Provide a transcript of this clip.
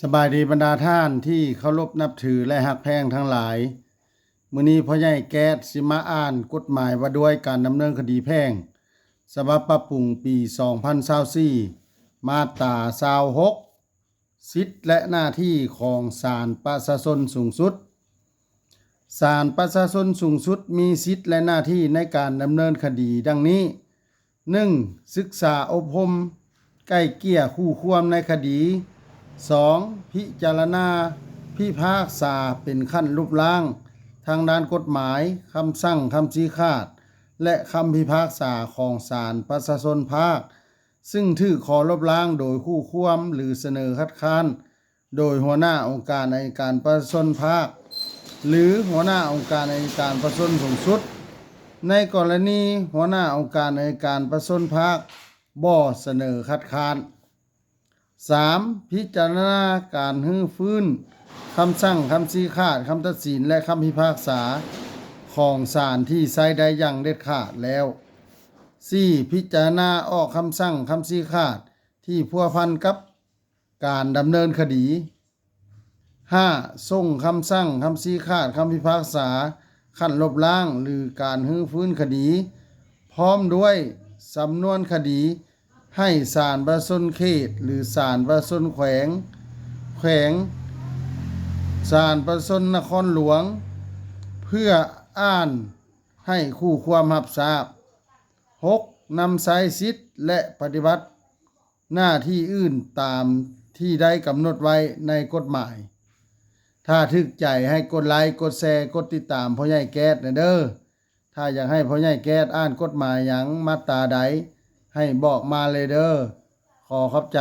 ສະບາຍດີບັນດາທ່ານທີ່ເຄົາລົບນັບຖື ແລະ ຮັກແພງທັງຫຼາຍ. ມື້ນີ້ພໍ່ໃຫຍ່ແກ້ດຊິມາອ່ານກົດໝາຍວ່າດ້ວຍການດຳເນີນຄະດີແພ່ງ ສະບັບປັບປຸງປີສອງພັນຊາວສີ່ ມາດຕາຊາວຫົກ ສິດ ແລະ ໜ້າທີ່ຂອງສານປະຊາຊົນສູງສຸດ. ສານປະຊາຊົນສູງສຸດມີສິດ ແລະ ໜ້າທີ່ໃນການດຳເນີນຄະດີດັ່ງນີ້: ໜຶ່ງ, ສຶກສາອົບຮົມໄກ່ເກ່ຍຄູ່ຄວາມໃນຄະດີ. ສອງ, ພິຈາລະນາພິພາກສາເປັນຂັ້ນລົບລ້າງທາງດ້ານກົດໝາຍ, ຄຳສັ່ງ, ຄຳຊີ້ຂາດ ແລະ ຄຳພິພາກສາຂອງສານປະຊາຊົນພາກ ຊຶ່ງຖືກຂໍລົບລ້າງໂດຍຄູ່ຄວາມ ຫຼື ສະເໜີຄັດຄ້ານ ໂດຍຫົວໜ້າອົງການໄອຍະການປະຊາຊົນພາກ ຫຼື ຫົວໜ້າອົງການໄອຍະການປະຊາຊົນສູງສຸດ, ໃນກໍລະນີຫົວໜ້າອົງການໄອຍະການປະຊາຊົນພາກບໍ່ສະເໜີຄັດຄ້ານ. ສາມ, ພິຈາລະນາການຮື້ຟື້ນຄຳສັ່ງ, ຄຳຊີ້ຂາດ, ຄຳຕັດສິນ ແລະ ຄຳພິພາກສາຂອງສານທີ່ໃຊ້ໄດ້ຢ່າງເດັດຂາດແລ້ວ. ສີ່, ພິຈາລະນາອອກຄຳສັ່ງ, ຄຳຊີ້ຂາດທີ່ພົວພັນກັບ ການດຳເນີນຄະດີ. ຫ້າ, ສົ່ງຄຳສັ່ງ, ຄຳຊີ້ຂາດ, ຄຳພິພາກສາຂັ້ນລົບລ້າງ ຫຼື ການຮື້ຟື້ນຄະດີ ພ້ອມດ້ວຍສຳນວນຄະດີ ໃຫ້ສານປະຊາຊົນເຂດ ຫຼື ສານປະຊາຊົນແຂວງ, ແຂວງ, ສານປະຊາຊົນນະຄອນຫຼວງ ເພື່ອອ່ານໃຫ້ຄູ່ຄວາມຮັບຊາບ. ຫົກ, ນຳໃຊ້ສິດ ແລະ ປະຕິບັດ ໜ້າທີ່ອື່ນຕາມທີ່ໄດ້ກຳນົດໄວ້ໃນກົດໝາຍ. ຖ້າຖືກໃຈໃຫ້ກົດໄລ, ກົດແຊ, ກົດຕິດຕາມພໍ່ໃຫຍ່ແກ້ດແດ່ເດີ້. ຖ້າຢາກໃຫ້ພໍ່ໃຫຍ່ແກ້ດອ່ານກົດໝາຍຫຍັງ ມາດຕາໃດ ໃຫ້ບອກມາເລີຍເດີ້. ຂໍຂອບໃຈ.